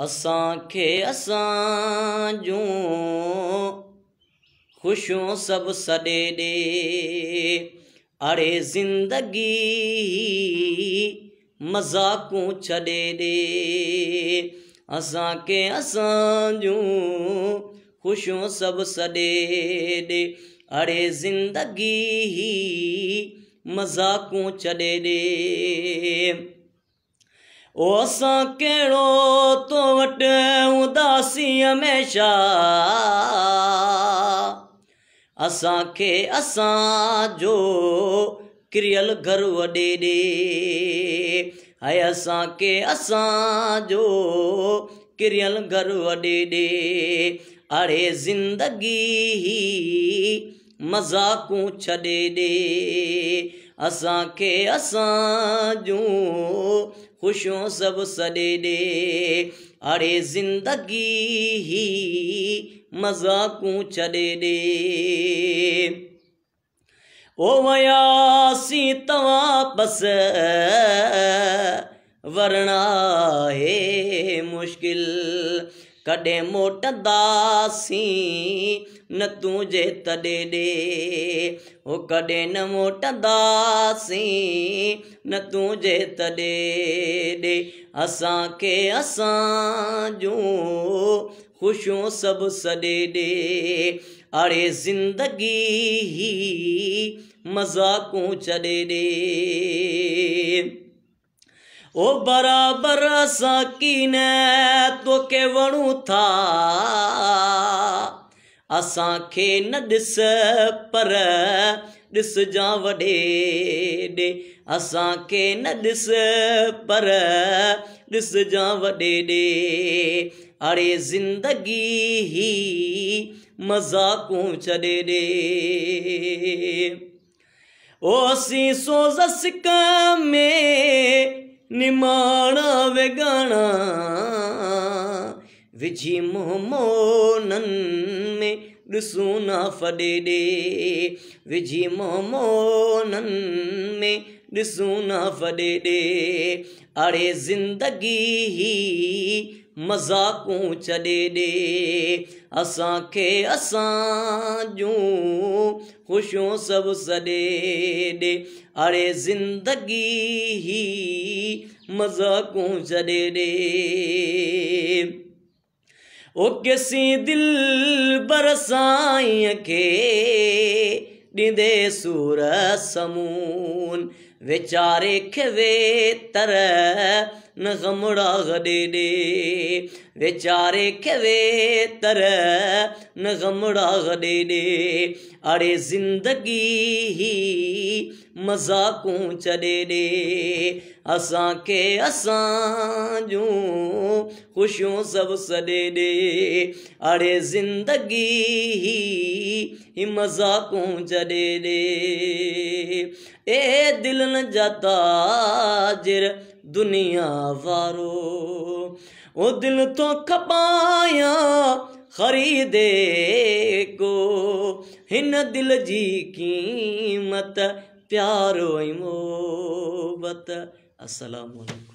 असांखे असांजूं ख़ुशियूं सभु सॾे ॾे। अड़े ज़िंदगी मज़ाकूं छॾे ॾे। असांखे असांजूं ख़ुशियूं सभु सॾे ॾे। अड़े ज़िंदगी मज़ाकूं छॾे ॾे। ओ असां कहिड़ो तो वटि हूंदासीं हमेशा। असांखे असांजो किरियल घर वॾे ॾे। ऐं असांखे असांजो किरियल घर वॾे ॾे। अड़े ज़िंदगी मज़ाकूं छॾे ॾे। असांखे असांजूं ख़ुशियूं सभु सॾे ॾे। अड़े ज़िंदगी मज़ाकूं छॾे ॾे। ओ वियासीं त वापसि वरणा आहे मुश्किल। कॾहिं मोटंदासीं न तुंहिंजे तॾे ॾे। ओ कॾहिं न मोटंदासीं न तुंहिंजे तॾे ॾे। असांखे असांजूं ख़ुशियूं सभु सॾे ॾे। अड़े ज़िंदगी मज़ाकूं छॾे ॾे। ओ बराबरि असां की न तोखे वणूं था। असांखे न ॾिस पर ॾिसजां वॾे ॾे। असांखे न ॾिस पर ॾिसजां वॾे ॾे। अड़े ज़िंदगी मज़ाकूं छॾे ॾे। ओ असीं सोज़ सिक में निमाणा वेगाणा। विझी मुंहुं मोननि में ॾिसूं न फॾे ॾे। विझी मुंहुं मोननि में ॾिसूं न फॾे ॾे। अड़े ज़िंदगी मज़ाकूं छॾे ॾे। असांखे असांजूं ख़ुशियूं सभु सॾे ॾे। अड़े ज़िंदगी मज़ाकूं छॾे ॾे। ओ केसीं दिल बरसाईं खे ॾींदे सूर समून। वीचारे खे वेतर न ग़मड़ा गॾे ॾे। वीचारे खे वेतर न ग़मड़ा गॾे ॾे। अड़े ज़िंदगी मज़ाकूं छॾे ॾे। असांखे असांजूं ख़ुशियूं सभु सॾे ॾे। अड़े ज़िंदगी मज़ाकूं छॾे ॾे। ए दिलनि जा ताजिर दुनिया वारो। ओ दिल थो खपायां ख़रीदे को। हिन दिल जी क़ीमत प्यारो ऐं मोहबत। अस्सलामु अलैकुम।